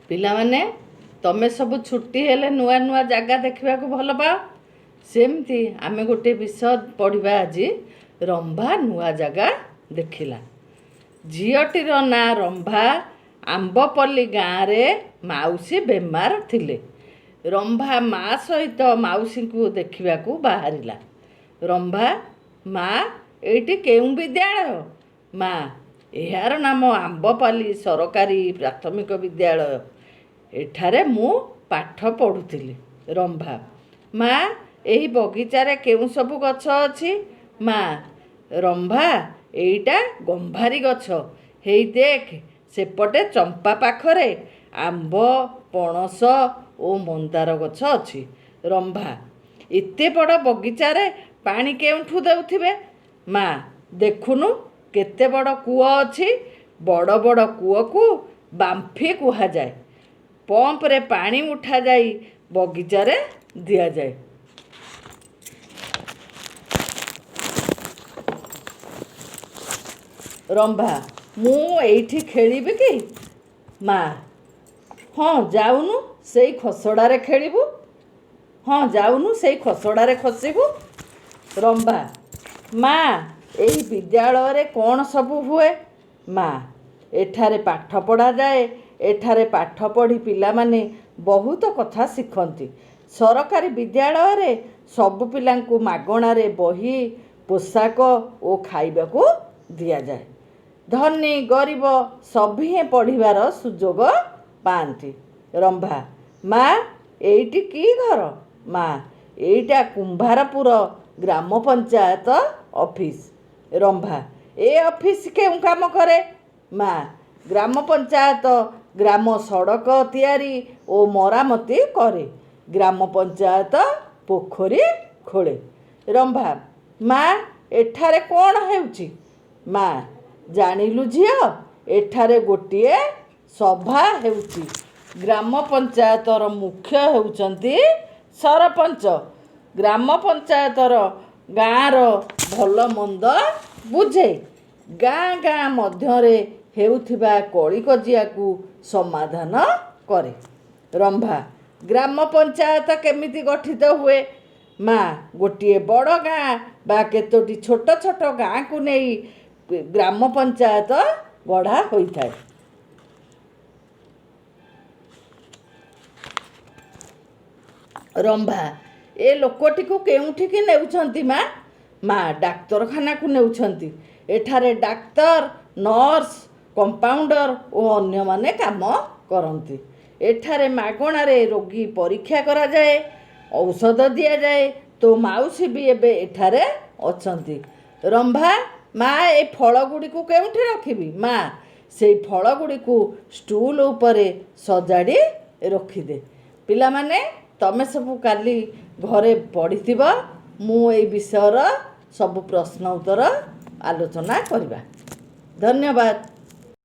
ପିଲାମାନେ, ତମେ ସବୁ ଛୁଟି ହେଲେ ନୂଆ ନୂଆ ଜାଗା ଦେଖିବାକୁ ଭଲ ପାଅ। ସେମିତି ଆମେ ଗୋଟିଏ ବିଷୟ ପଢ଼ିବା ଆଜି। ରମ୍ଭା ନୂଆ ଜାଗା ଦେଖିଲା। ଝିଅଟିର ନାଁ ରମ୍ଭା। ଆମ୍ବପଲ୍ଲୀ ଗାଁରେ ମାଉସୀ ବେମାର ଥିଲେ। ରମ୍ଭା ମା ସହିତ ମାଉସୀଙ୍କୁ ଦେଖିବାକୁ ବାହାରିଲା। ରମ୍ଭା: ମା, ଏଇଟି କେଉଁ ବିଦ୍ୟାଳୟ? ମା: ଏହାର ନାମ ଆମ୍ବପାଲି ସରକାରୀ ପ୍ରାଥମିକ ବିଦ୍ୟାଳୟ। ଏଠାରେ ମୁଁ ପାଠ ପଢ଼ୁଥିଲି। ରମ୍ଭା: ମା, ଏହି ବଗିଚାରେ କେଉଁ ସବୁ ଗଛ ଅଛି? ମା: ରମ୍ଭା, ଏଇଟା ଗମ୍ଭାରୀ ଗଛ। ହେଇ ଦେଖ, ସେପଟେ ଚମ୍ପା ପାଖରେ ଆମ୍ବ, ପଣସ ଓ ମନ୍ଦାର ଗଛ ଅଛି। ରମ୍ଭା: ଏତେ ବଡ଼ ବଗିଚାରେ ପାଣି କେଉଁଠୁ ଦେଉଥିବେ? ମା: ଦେଖୁନୁ, କେତେ ବଡ଼ କୂଅ ଅଛି। ବଡ଼ ବଡ଼ କୂଅକୁ ବାମ୍ଫି କୁହାଯାଏ। ପମ୍ପରେ ପାଣି ଉଠାଯାଇ ବଗିଚାରେ ଦିଆଯାଏ। ରମ୍ଭା: ମୁଁ ଏଇଠି ଖେଳିବି କି? ମା: ହଁ, ଯାଉନୁ ସେଇ ଖସଡ଼ାରେ ଖେଳିବୁ। ହଁ, ଯାଉନୁ ସେଇ ଖସଡ଼ାରେ ଖସିବୁ। ରମ୍ଭା: ମା, ଏହି ବିଦ୍ୟାଳୟରେ କ'ଣ ସବୁ ହୁଏ? ମା: ଏଠାରେ ପାଠ ପଢ଼ାଯାଏ। ଏଠାରେ ପାଠ ପଢ଼ି ପିଲାମାନେ ବହୁତ କଥା ଶିଖନ୍ତି। ସରକାରୀ ବିଦ୍ୟାଳୟରେ ସବୁ ପିଲାଙ୍କୁ ମାଗଣାରେ ବହି, ପୋଷାକ ଓ ଖାଇବାକୁ ଦିଆଯାଏ। ଧନୀ ଗରିବ ସଭିଏଁ ପଢ଼ିବାର ସୁଯୋଗ ପାଆନ୍ତି। ରମ୍ଭା: ମା, ଏଇଟି କି ଘର? ମା: ଏଇଟା କୁମ୍ଭାରପୁର ଗ୍ରାମ ପଞ୍ଚାୟତ ଅଫିସ। ରମ୍ଭା: ଏ ଅଫିସ କେଉଁ କାମ କରେ? ମା: ଗ୍ରାମ ପଞ୍ଚାୟତ ଗ୍ରାମ ସଡ଼କ ତିଆରି ଓ ମରାମତି କରେ। ଗ୍ରାମ ପଞ୍ଚାୟତ ପୋଖରୀ ଖୋଳେ। ରମ୍ଭା: ମା, ଏଠାରେ କ'ଣ ହେଉଛି? ମା: ଜାଣିଲୁ ଝିଅ, ଏଠାରେ ଗୋଟିଏ ସଭା ହେଉଛି। ଗ୍ରାମ ପଞ୍ଚାୟତର ମୁଖ୍ୟ ହେଉଛନ୍ତି ସରପଞ୍ଚ। ଗ୍ରାମ ପଞ୍ଚାୟତର ଗାଁର ଭଲମନ୍ଦ ବୁଝେ। ଗାଁ ଗାଁ ମଧ୍ୟରେ ହେଉଥିବା କଳିକଜିଆକୁ ସମାଧାନ କରେ। ରମ୍ଭା: ଗ୍ରାମ ପଞ୍ଚାୟତ କେମିତି ଗଠିତ ହୁଏ? ମା: ଗୋଟିଏ ବଡ଼ ଗାଁ ବା କେତୋଟି ଛୋଟ ଛୋଟ ଗାଁକୁ ନେଇ ଗ୍ରାମ ପଞ୍ଚାୟତ ଗଢ଼ା ହୋଇଥାଏ। ରମ୍ଭା: ଏ ଲୋକଟିକୁ କେଉଁଠିକି ନେଉଛନ୍ତି ମା? ମା: ଡାକ୍ତରଖାନାକୁ ନେଉଛନ୍ତି। ଏଠାରେ ଡାକ୍ତର, ନର୍ସ, କମ୍ପାଉଣ୍ଡର ଓ ଅନ୍ୟମାନେ କାମ କରନ୍ତି। ଏଠାରେ ମାଗଣାରେ ରୋଗୀ ପରୀକ୍ଷା କରାଯାଏ, ଔଷଧ ଦିଆଯାଏ। ତୋ ମାଉସୀ ବି ଏବେ ଏଠାରେ ଅଛନ୍ତି। ରମ୍ଭା: ମା, ଏ ଫଳଗୁଡ଼ିକୁ କେଉଁଠି ରଖିବି? ମା: ସେଇ ଫଳଗୁଡ଼ିକୁ ଷ୍ଟୁଲ ଉପରେ ସଜାଡ଼ି ରଖିଦେ। ପିଲାମାନେ, ତମେ ସବୁ କାଲି ଘରେ ପଢ଼ିଥିବ। ମୁଁ ଏଇ ବିଷୟର ସବୁ ପ୍ରଶ୍ନ ଉତ୍ତର ଆଲୋଚନା କରିବା। ଧନ୍ୟବାଦ।